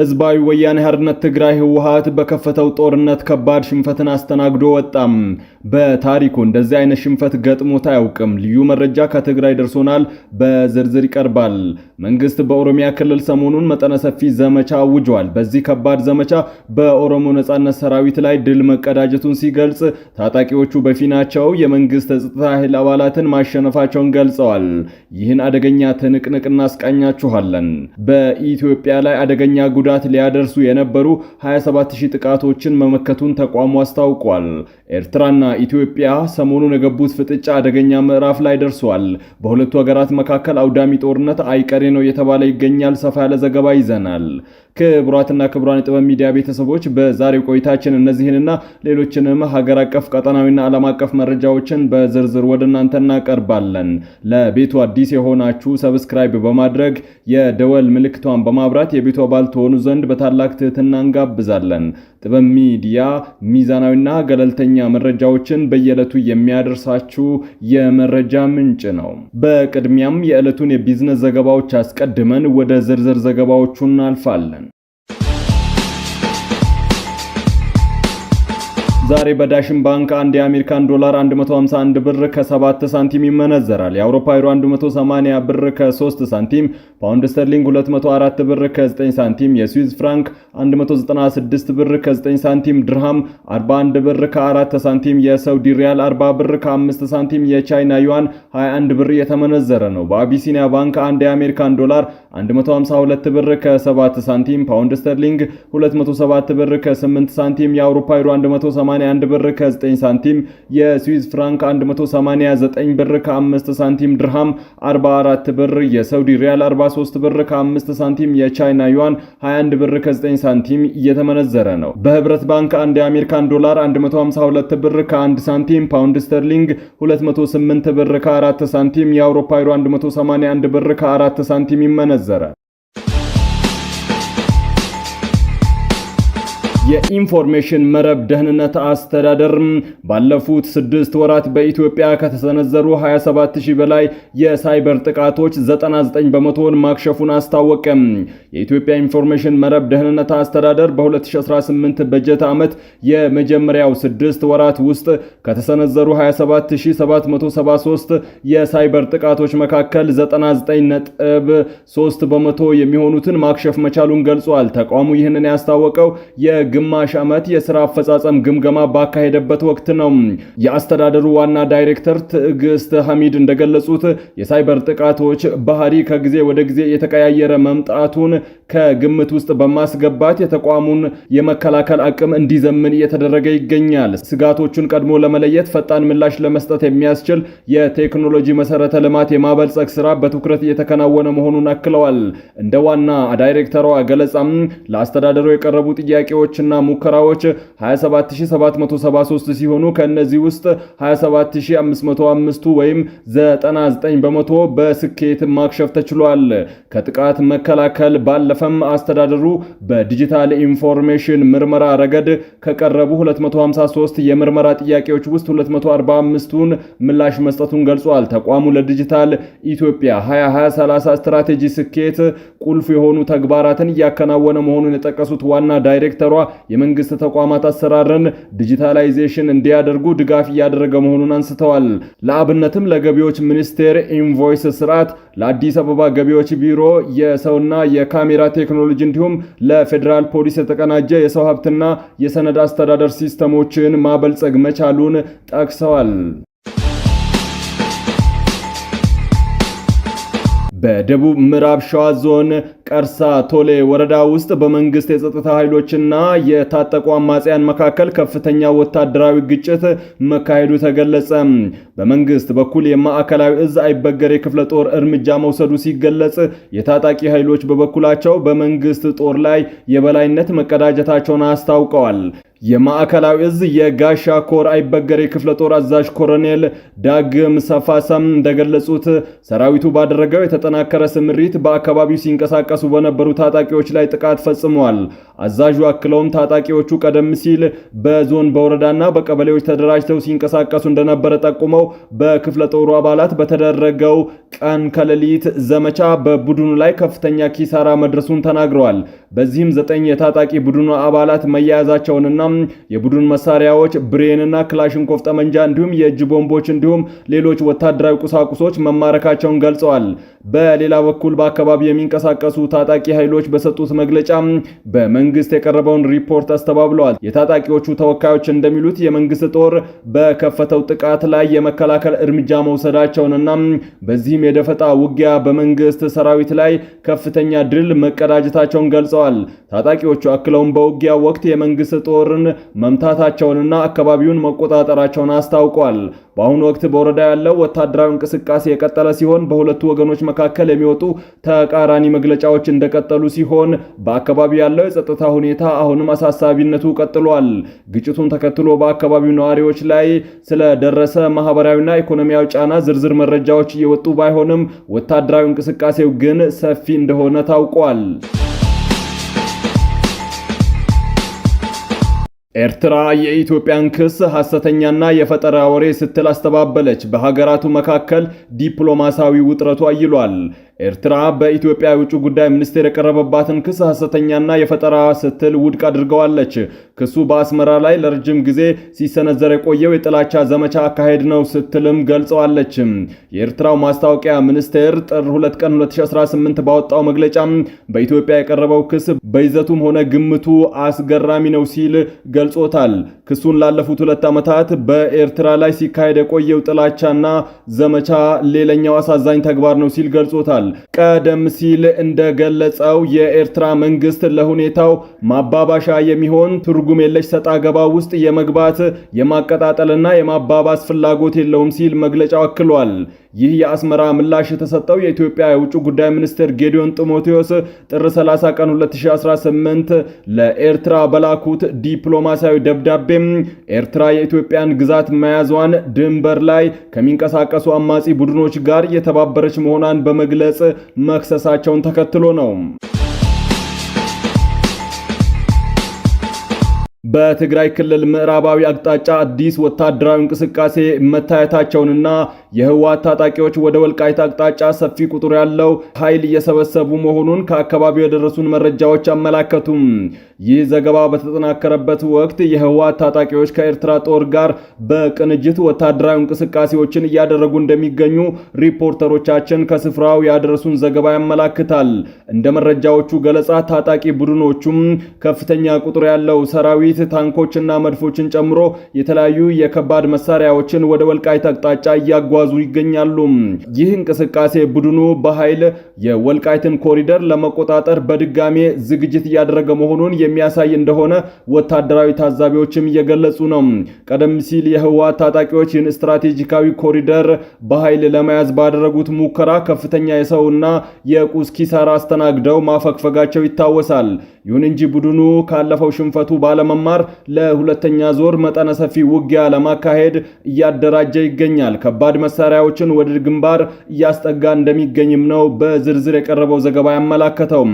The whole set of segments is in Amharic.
ህዝባዊ ወያኔ ሓርነት ትግራይ ህወሓት በከፈተው ጦርነት ከባድ ሽንፈትን አስተናግዶ ወጣም። በታሪኩ እንደዚህ አይነት ሽንፈት ገጥሞት አያውቅም። ልዩ መረጃ ከትግራይ ደርሶናል፣ በዝርዝር ይቀርባል። መንግስት በኦሮሚያ ክልል ሰሞኑን መጠነ ሰፊ ዘመቻ አውጇል። በዚህ ከባድ ዘመቻ በኦሮሞ ነጻነት ሰራዊት ላይ ድል መቀዳጀቱን ሲገልጽ፣ ታጣቂዎቹ በፊናቸው የመንግስት ጸጥታ ኃይል አባላትን ማሸነፋቸውን ገልጸዋል። ይህን አደገኛ ትንቅንቅ እናስቃኛችኋለን። በኢትዮጵያ ላይ አደገኛ ጉዳት ሊያደርሱ የነበሩ 27000 ጥቃቶችን መመከቱን ተቋሙ አስታውቋል። ኤርትራና ኢትዮጵያ ሰሞኑን የገቡት ፍጥጫ አደገኛ ምዕራፍ ላይ ደርሷል። በሁለቱ ሀገራት መካከል አውዳሚ ጦርነት አይቀሬ ነው እየተባለ ይገኛል። ሰፋ ያለ ዘገባ ይዘናል። ክቡራትና ክቡራን የጥበብ ሚዲያ ቤተሰቦች፣ በዛሬው ቆይታችን እነዚህንና ሌሎችንም ሀገር አቀፍ፣ ቀጠናዊና ዓለም አቀፍ መረጃዎችን በዝርዝር ወደ እናንተ እናቀርባለን። ለቤቱ አዲስ የሆናችሁ subscribe በማድረግ የደወል ምልክቷን በማብራት የቤቱ አባል ትሆኑ ዘንድ በታላቅ ትህትና እንጋብዛለን። ጥበብ ሚዲያ ሚዛናዊና ገለልተኛ መረጃዎችን በየዕለቱ የሚያደርሳችሁ የመረጃ ምንጭ ነው። በቅድሚያም የዕለቱን የቢዝነስ ዘገባዎች አስቀድመን ወደ ዝርዝር ዘገባዎቹ እናልፋለን። ዛሬ በዳሽን ባንክ አንድ የአሜሪካን ዶላር 151 ብር ከ7 ሳንቲም ይመነዘራል። የአውሮፓ ዩሮ 180 ብር ከ3 ሳንቲም፣ ፓውንድ ስተርሊንግ 204 ብር ከ9 ሳንቲም፣ የስዊዝ ፍራንክ 196 ብር ከ9 ሳንቲም፣ ድርሃም 41 ብር ከ4 ሳንቲም፣ የሳውዲ ሪያል 40 ብር ከ5 ሳንቲም፣ የቻይና ዩዋን 21 ብር እየተመነዘረ ነው። በአቢሲኒያ ባንክ አንድ የአሜሪካን ዶላር 152 ብር ከ7 ሳንቲም፣ ፓውንድ ስተርሊንግ 207 ብር ከ8 ሳንቲም፣ የአውሮፓ ዩሮ 181 ብር ከ9 ሳንቲም፣ የስዊዝ ፍራንክ 189 ብር ከ5 ሳንቲም፣ ድርሃም 44 ብር፣ የሳውዲ ሪያል 43 ብር ከ5 ሳንቲም፣ የቻይና ዩዋን 21 ብር ከ9 ሳንቲም እየተመነዘረ ነው። በህብረት ባንክ አንድ የአሜሪካን ዶላር 152 ብር ከ1 ሳንቲም፣ ፓውንድ ስተርሊንግ 208 ብር ከ4 ሳንቲም፣ የአውሮፓ ዩሮ 181 ብር ከ4 ሳንቲም ይመነዘራል። የኢንፎርሜሽን መረብ ደህንነት አስተዳደር ባለፉት 6 ወራት በኢትዮጵያ ከተሰነዘሩ 27000 በላይ የሳይበር ጥቃቶች 99 በመቶውን ማክሸፉን አስታወቀ። የኢትዮጵያ ኢንፎርሜሽን መረብ ደህንነት አስተዳደር በ2018 በጀት ዓመት የመጀመሪያው 6 ወራት ውስጥ ከተሰነዘሩ 27773 የሳይበር ጥቃቶች መካከል 99.3 በመቶ የሚሆኑትን ማክሸፍ መቻሉን ገልጿል። ተቋሙ ይህንን ያስታወቀው የግማሽ ዓመት የሥራ አፈጻጸም ግምገማ ባካሄደበት ወቅት ነው። የአስተዳደሩ ዋና ዳይሬክተር ትዕግስት ሐሚድ እንደገለጹት፣ የሳይበር ጥቃቶች ባህሪ ከጊዜ ወደ ጊዜ እየተቀያየረ መምጣቱን ከግምት ውስጥ በማስገባት የተቋሙን የመከላከል አቅም እንዲዘምን እየተደረገ ይገኛል። ስጋቶቹን ቀድሞ ለመለየት ፈጣን ምላሽ ለመስጠት የሚያስችል የቴክኖሎጂ መሰረተ ልማት የማበልጸግ ስራ በትኩረት እየተከናወነ መሆኑን አክለዋል። እንደ ዋና ዳይሬክተሯ ገለጻም፣ ለአስተዳደሩ የቀረቡ ጥያቄዎችና ሙከራዎች 27773 ሲሆኑ ከእነዚህ ውስጥ 27505ቱ ወይም 99% በስኬት ማክሸፍ ተችሏል። ከጥቃት መከላከል ባለፈም አስተዳደሩ በዲጂታል ኢንፎርሜሽን ምርመራ ረገድ ከቀረቡ 253 የምርመራ ጥያቄዎች ውስጥ 245ቱን ምላሽ መስጠቱን ገልጿል። ተቋሙ ለዲጂታል ኢትዮጵያ 2030 ስትራቴጂ ስኬት ቁልፍ የሆኑ ተግባራትን እያከናወነ መሆኑን የጠቀሱት ዋና ዳይሬክተሯ፣ የመንግስት ተቋማት አሰራርን digitalization እንዲያደርጉ ድጋፍ እያደረገ መሆኑን አንስተዋል። ለአብነትም ለገቢዎች ሚኒስቴር invoice ስርዓት፣ ለአዲስ አበባ ገቢዎች ቢሮ የሰውና የካሜራ ቴክኖሎጂ እንዲሁም ለፌዴራል ፖሊስ የተቀናጀ የሰው ሀብትና የሰነድ አስተዳደር ሲስተሞችን ማበልጸግ መቻሉን ጠቅሰዋል። በደቡብ ምዕራብ ሸዋ ዞን ቀርሳ ቶሌ ወረዳ ውስጥ በመንግስት የጸጥታ ኃይሎችና የታጠቁ አማጽያን መካከል ከፍተኛ ወታደራዊ ግጭት መካሄዱ ተገለጸ። በመንግስት በኩል የማዕከላዊ እዝ አይበገሬ ክፍለ ጦር እርምጃ መውሰዱ ሲገለጽ፣ የታጣቂ ኃይሎች በበኩላቸው በመንግስት ጦር ላይ የበላይነት መቀዳጀታቸውን አስታውቀዋል። የማዕከላዊ እዝ የጋሻ ኮር አይበገሬ ክፍለ ጦር አዛዥ ኮሎኔል ዳግም ሰፋሰም እንደገለጹት፣ ሰራዊቱ ባደረገው የተጠናከረ ስምሪት በአካባቢው ሲንቀሳቀሱ ሲንቀሳቀሱ በነበሩ ታጣቂዎች ላይ ጥቃት ፈጽመዋል። አዛዡ አክለውም ታጣቂዎቹ ቀደም ሲል በዞን በወረዳና በቀበሌዎች ተደራጅተው ሲንቀሳቀሱ እንደነበረ ጠቁመው በክፍለ ጦሩ አባላት በተደረገው ቀን ከሌሊት ዘመቻ በቡድኑ ላይ ከፍተኛ ኪሳራ መድረሱን ተናግረዋል። በዚህም 9 የታጣቂ ቡድኑ አባላት መያያዛቸውንና የቡድን መሳሪያዎች ብሬንና ክላሽንኮቭ ጠመንጃ እንዲሁም የእጅ ቦምቦች እንዲሁም ሌሎች ወታደራዊ ቁሳቁሶች መማረካቸውን ገልጸዋል። በሌላ በኩል በአካባቢው የሚንቀሳቀሱ ታጣቂ ኃይሎች በሰጡት መግለጫ በመንግስት የቀረበውን ሪፖርት አስተባብለዋል። የታጣቂዎቹ ተወካዮች እንደሚሉት የመንግስት ጦር በከፈተው ጥቃት ላይ የመከላከል እርምጃ መውሰዳቸውንና በዚህም የደፈጣ ውጊያ በመንግስት ሰራዊት ላይ ከፍተኛ ድል መቀዳጀታቸውን ገልጸዋል። ታጣቂዎቹ አክለውም በውጊያ ወቅት የመንግስት ጦርን መምታታቸውንና አካባቢውን መቆጣጠራቸውን አስታውቋል። በአሁኑ ወቅት በወረዳ ያለው ወታደራዊ እንቅስቃሴ የቀጠለ ሲሆን በሁለቱ ወገኖች መካከል የሚወጡ ተቃራኒ መግለጫዎች እንደቀጠሉ ሲሆን በአካባቢው ያለው የጸጥታ ሁኔታ አሁንም አሳሳቢነቱ ቀጥሏል። ግጭቱን ተከትሎ በአካባቢው ነዋሪዎች ላይ ስለደረሰ ማህበራዊና ኢኮኖሚያዊ ጫና ዝርዝር መረጃዎች እየወጡ ባይሆንም ወታደራዊ እንቅስቃሴው ግን ሰፊ እንደሆነ ታውቋል። ኤርትራ የኢትዮጵያን ክስ ሐሰተኛና የፈጠራ ወሬ ስትል አስተባበለች። በሀገራቱ መካከል ዲፕሎማሲያዊ ውጥረቱ አይሏል። ኤርትራ በኢትዮጵያ የውጭ ጉዳይ ሚኒስቴር የቀረበባትን ክስ ሐሰተኛና የፈጠራ ስትል ውድቅ አድርገዋለች። ክሱ በአስመራ ላይ ለረጅም ጊዜ ሲሰነዘር የቆየው የጥላቻ ዘመቻ አካሄድ ነው ስትልም ገልጸዋለች። የኤርትራው ማስታወቂያ ሚኒስቴር ጥር 2 ቀን 2018 ባወጣው መግለጫ በኢትዮጵያ የቀረበው ክስ በይዘቱም ሆነ ግምቱ አስገራሚ ነው ሲል ገልጾታል። ክሱን ላለፉት 2 ዓመታት በኤርትራ ላይ ሲካሄድ የቆየው ጥላቻና ዘመቻ ሌላኛው አሳዛኝ ተግባር ነው ሲል ገልጾታል። ቀደም ሲል እንደገለጸው የኤርትራ መንግስት ለሁኔታው ማባባሻ የሚሆን ትርጉም የለሽ ሰጣ ገባ ውስጥ የመግባት የማቀጣጠልና የማባባስ ፍላጎት የለውም ሲል መግለጫው አክሏል። ይህ የአስመራ ምላሽ የተሰጠው የኢትዮጵያ የውጭ ጉዳይ ሚኒስትር ጌዲዮን ጢሞቴዎስ ጥር 30 ቀን 2018 ለኤርትራ በላኩት ዲፕሎማሲያዊ ደብዳቤም ኤርትራ የኢትዮጵያን ግዛት መያዟን ድንበር ላይ ከሚንቀሳቀሱ አማጺ ቡድኖች ጋር የተባበረች መሆኗን በመግለጽ መክሰሳቸውን ተከትሎ ነው። በትግራይ ክልል ምዕራባዊ አቅጣጫ አዲስ ወታደራዊ እንቅስቃሴ መታየታቸውንና የህወሓት ታጣቂዎች ወደ ወልቃይት አቅጣጫ ሰፊ ቁጥር ያለው ኃይል እየሰበሰቡ መሆኑን ከአካባቢው የደረሱን መረጃዎች አመላከቱም። ይህ ዘገባ በተጠናከረበት ወቅት የህወሓት ታጣቂዎች ከኤርትራ ጦር ጋር በቅንጅት ወታደራዊ እንቅስቃሴዎችን እያደረጉ እንደሚገኙ ሪፖርተሮቻችን ከስፍራው ያደረሱን ዘገባ ያመላክታል። እንደ መረጃዎቹ ገለጻ ታጣቂ ቡድኖቹም ከፍተኛ ቁጥር ያለው ሰራዊት ታንኮችና መድፎችን ጨምሮ የተለያዩ የከባድ መሳሪያዎችን ወደ ወልቃይት አቅጣጫ እያጓዙ ይገኛሉ። ይህ እንቅስቃሴ ቡድኑ በኃይል የወልቃይትን ኮሪደር ለመቆጣጠር በድጋሜ ዝግጅት እያደረገ መሆኑን የሚያሳይ እንደሆነ ወታደራዊ ታዛቢዎችም እየገለጹ ነው። ቀደም ሲል የህወሓት ታጣቂዎች ይህን ስትራቴጂካዊ ኮሪደር በኃይል ለመያዝ ባደረጉት ሙከራ ከፍተኛ የሰውና የቁስ ኪሳራ አስተናግደው ማፈግፈጋቸው ይታወሳል። ይሁን እንጂ ቡድኑ ካለፈው ሽንፈቱ ባለመማር ለሁለተኛ ዞር መጠነ ሰፊ ውጊያ ለማካሄድ እያደራጀ ይገኛል። ከባድ መሳሪያዎችን ወደ ግንባር እያስጠጋ እንደሚገኝም ነው በዝርዝር የቀረበው ዘገባ ያመላከተው።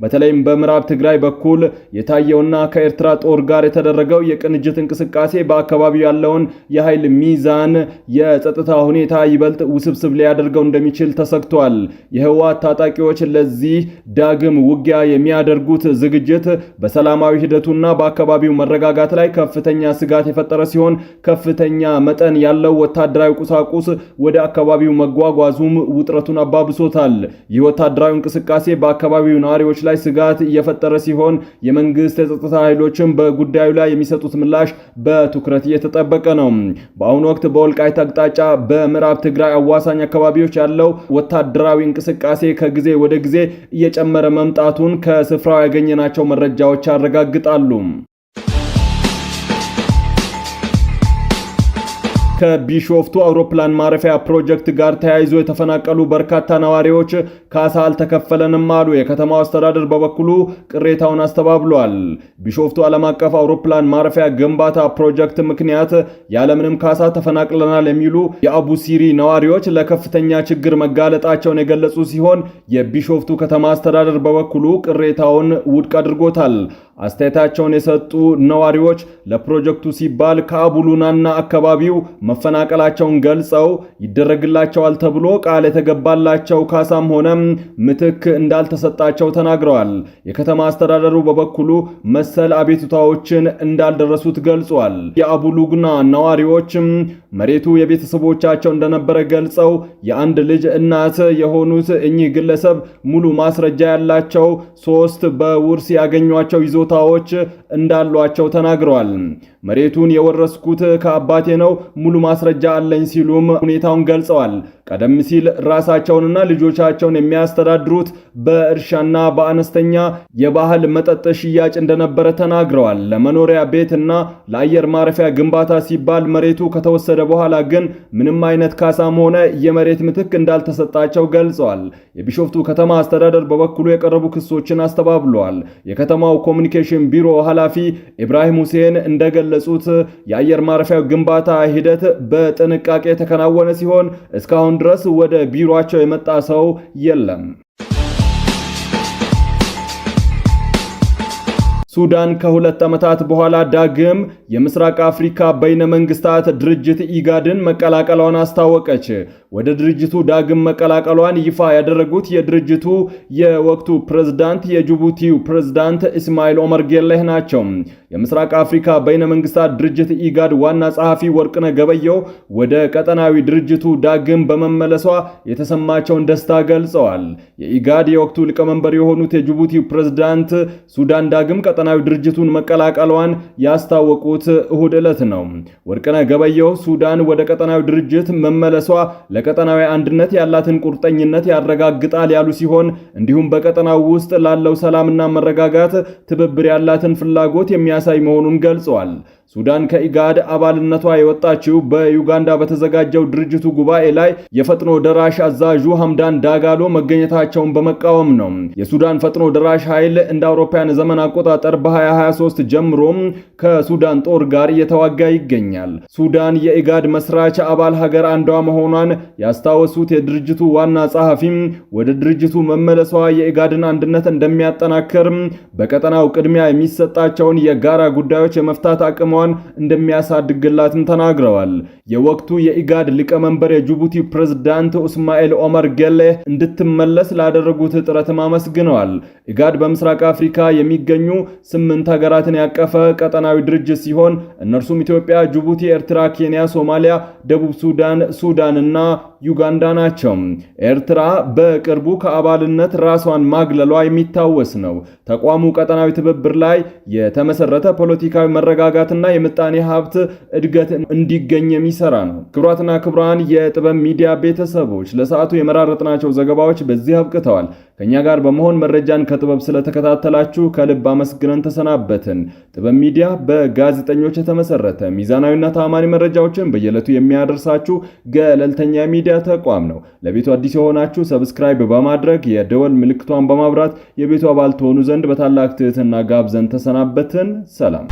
በተለይም በምዕራብ ትግራይ በኩል የታየውና ከኤርትራ ጦር ጋር የተደረገው የቅንጅት እንቅስቃሴ በአካባቢው ያለውን የኃይል ሚዛን፣ የጸጥታ ሁኔታ ይበልጥ ውስብስብ ሊያደርገው እንደሚችል ተሰግቷል። የህወሓት ታጣቂዎች ለዚህ ዳግም ውጊያ የሚያደርጉት ዝግጅት በሰላማዊ ሂደቱና በአካባቢው መረጋጋት ላይ ከፍተኛ ስጋት የፈጠረ ሲሆን ከፍተኛ መጠን ያለው ወታደራዊ ቁሳቁስ ወደ አካባቢው መጓጓዙም ውጥረቱን አባብሶታል። ይህ ወታደራዊ እንቅስቃሴ በአካባቢው ነዋሪዎች ላይ ስጋት እየፈጠረ ሲሆን የመንግስት የጸጥታ ኃይሎችም በጉዳዩ ላይ የሚሰጡት ምላሽ በትኩረት እየተጠበቀ ነው። በአሁኑ ወቅት በወልቃይት አቅጣጫ በምዕራብ ትግራይ አዋሳኝ አካባቢዎች ያለው ወታደራዊ እንቅስቃሴ ከጊዜ ወደ ጊዜ እየጨመረ መምጣቱን ከስፍራው ያገኘናቸው መረጃዎች ያረጋግጣሉ። ከቢሾፍቱ አውሮፕላን ማረፊያ ፕሮጀክት ጋር ተያይዞ የተፈናቀሉ በርካታ ነዋሪዎች ካሳ አልተከፈለንም አሉ። የከተማው አስተዳደር በበኩሉ ቅሬታውን አስተባብሏል። ቢሾፍቱ ዓለም አቀፍ አውሮፕላን ማረፊያ ግንባታ ፕሮጀክት ምክንያት ያለምንም ካሳ ተፈናቅለናል የሚሉ የአቡሲሪ ነዋሪዎች ለከፍተኛ ችግር መጋለጣቸውን የገለጹ ሲሆን የቢሾፍቱ ከተማ አስተዳደር በበኩሉ ቅሬታውን ውድቅ አድርጎታል። አስተያየታቸውን የሰጡ ነዋሪዎች ለፕሮጀክቱ ሲባል ከአቡሉናና አካባቢው መፈናቀላቸውን ገልጸው ይደረግላቸዋል ተብሎ ቃል የተገባላቸው ካሳም ሆነ ምትክ እንዳልተሰጣቸው ተናግረዋል። የከተማ አስተዳደሩ በበኩሉ መሰል አቤቱታዎችን እንዳልደረሱት ገልጿል። የአቡሉግና ነዋሪዎችም መሬቱ የቤተሰቦቻቸው እንደነበረ ገልጸው የአንድ ልጅ እናት የሆኑት እኚህ ግለሰብ ሙሉ ማስረጃ ያላቸው 3 በውርስ ያገኟቸው ይዞታዎች እንዳሏቸው ተናግረዋል። መሬቱን የወረስኩት ከአባቴ ነው፣ ሙሉ ማስረጃ አለኝ ሲሉም ሁኔታውን ገልጸዋል። ቀደም ሲል ራሳቸውንና ልጆቻቸውን የሚያስተዳድሩት በእርሻና በአነስተኛ የባህል መጠጥ ሽያጭ እንደነበረ ተናግረዋል። ለመኖሪያ ቤትና ለአየር ማረፊያ ግንባታ ሲባል መሬቱ ከተወሰደ በኋላ ግን ምንም አይነት ካሳም ሆነ የመሬት ምትክ እንዳልተሰጣቸው ገልጸዋል። የቢሾፍቱ ከተማ አስተዳደር በበኩሉ የቀረቡ ክሶችን አስተባብለዋል። የከተማው ኮሚኒኬሽን ቢሮ ኃላፊ ኢብራሂም ሁሴን እንደገለጹት የአየር ማረፊያው ግንባታ ሂደት በጥንቃቄ የተከናወነ ሲሆን እስካሁን ድረስ ወደ ቢሮአቸው የመጣ ሰው የለም። ሱዳን ከ2 ዓመታት በኋላ ዳግም የምስራቅ አፍሪካ በይነ መንግስታት ድርጅት ኢጋድን መቀላቀሏን አስታወቀች። ወደ ድርጅቱ ዳግም መቀላቀሏን ይፋ ያደረጉት የድርጅቱ የወቅቱ ፕሬዝዳንት የጅቡቲው ፕሬዝዳንት እስማኤል ኦመር ጌሌህ ናቸው። የምስራቅ አፍሪካ በይነ መንግስታት ድርጅት ኢጋድ ዋና ጸሐፊ ወርቅነህ ገበየሁ ወደ ቀጠናዊ ድርጅቱ ዳግም በመመለሷ የተሰማቸውን ደስታ ገልጸዋል። የኢጋድ የወቅቱ ሊቀመንበር የሆኑት የጅቡቲው ፕሬዝዳንት ሱዳን ዳግም ቀጠናዊ ድርጅቱን መቀላቀሏን ያስታወቁት እሁድ ዕለት ነው። ወርቅነህ ገበየሁ ሱዳን ወደ ቀጠናዊ ድርጅት መመለሷ ለቀጠናዊ አንድነት ያላትን ቁርጠኝነት ያረጋግጣል ያሉ ሲሆን እንዲሁም በቀጠናው ውስጥ ላለው ሰላምና መረጋጋት ትብብር ያላትን ፍላጎት የሚያሳይ መሆኑን ገልጸዋል። ሱዳን ከኢጋድ አባልነቷ የወጣችው በዩጋንዳ በተዘጋጀው ድርጅቱ ጉባኤ ላይ የፈጥኖ ደራሽ አዛዡ ሐምዳን ዳጋሎ መገኘታቸውን በመቃወም ነው። የሱዳን ፈጥኖ ደራሽ ኃይል እንደ አውሮፓውያን ዘመን አቆጣጠር በ2023 ጀምሮ ከሱዳን ጦር ጋር እየተዋጋ ይገኛል። ሱዳን የኢጋድ መስራች አባል ሀገር አንዷ መሆኗን ያስታወሱት የድርጅቱ ዋና ጸሐፊም ወደ ድርጅቱ መመለሷ የኢጋድን አንድነት እንደሚያጠናክር፣ በቀጠናው ቅድሚያ የሚሰጣቸውን የጋራ ጉዳዮች የመፍታት አቅሟን እንደሚያሳድግላትም ተናግረዋል። የወቅቱ የኢጋድ ሊቀመንበር የጅቡቲ ፕሬዝዳንት እስማኤል ኦመር ጌሌ እንድትመለስ ላደረጉት ጥረትም አመስግነዋል። ኢጋድ በምስራቅ አፍሪካ የሚገኙ 8 ሀገራትን ያቀፈ ቀጠናዊ ድርጅት ሲሆን እነርሱም ኢትዮጵያ፣ ጅቡቲ፣ ኤርትራ፣ ኬንያ፣ ሶማሊያ፣ ደቡብ ሱዳን፣ ሱዳንና ዩጋንዳ ናቸው። ኤርትራ በቅርቡ ከአባልነት ራሷን ማግለሏ የሚታወስ ነው። ተቋሙ ቀጠናዊ ትብብር ላይ የተመሰረተ ፖለቲካዊ መረጋጋትና የምጣኔ ሀብት እድገት እንዲገኝ የሚሰራ ነው። ክቡራትና ክቡራን የጥበብ ሚዲያ ቤተሰቦች ለሰዓቱ የመራረጥናቸው ዘገባዎች በዚህ አብቅተዋል። ከኛ ጋር በመሆን መረጃን ከጥበብ ስለተከታተላችሁ ከልብ አመስግነን ተሰናበትን። ጥበብ ሚዲያ በጋዜጠኞች የተመሰረተ ሚዛናዊና ታማኒ መረጃዎችን በየዕለቱ የሚያደርሳችሁ ገለልተኛ ሚዲያ ተቋም ነው። ለቤቱ አዲስ የሆናችሁ subscribe በማድረግ የደወል ምልክቷን በማብራት የቤቱ አባል ትሆኑ ዘንድ በታላቅ ትህትና ጋብዘን ተሰናበትን። ሰላም።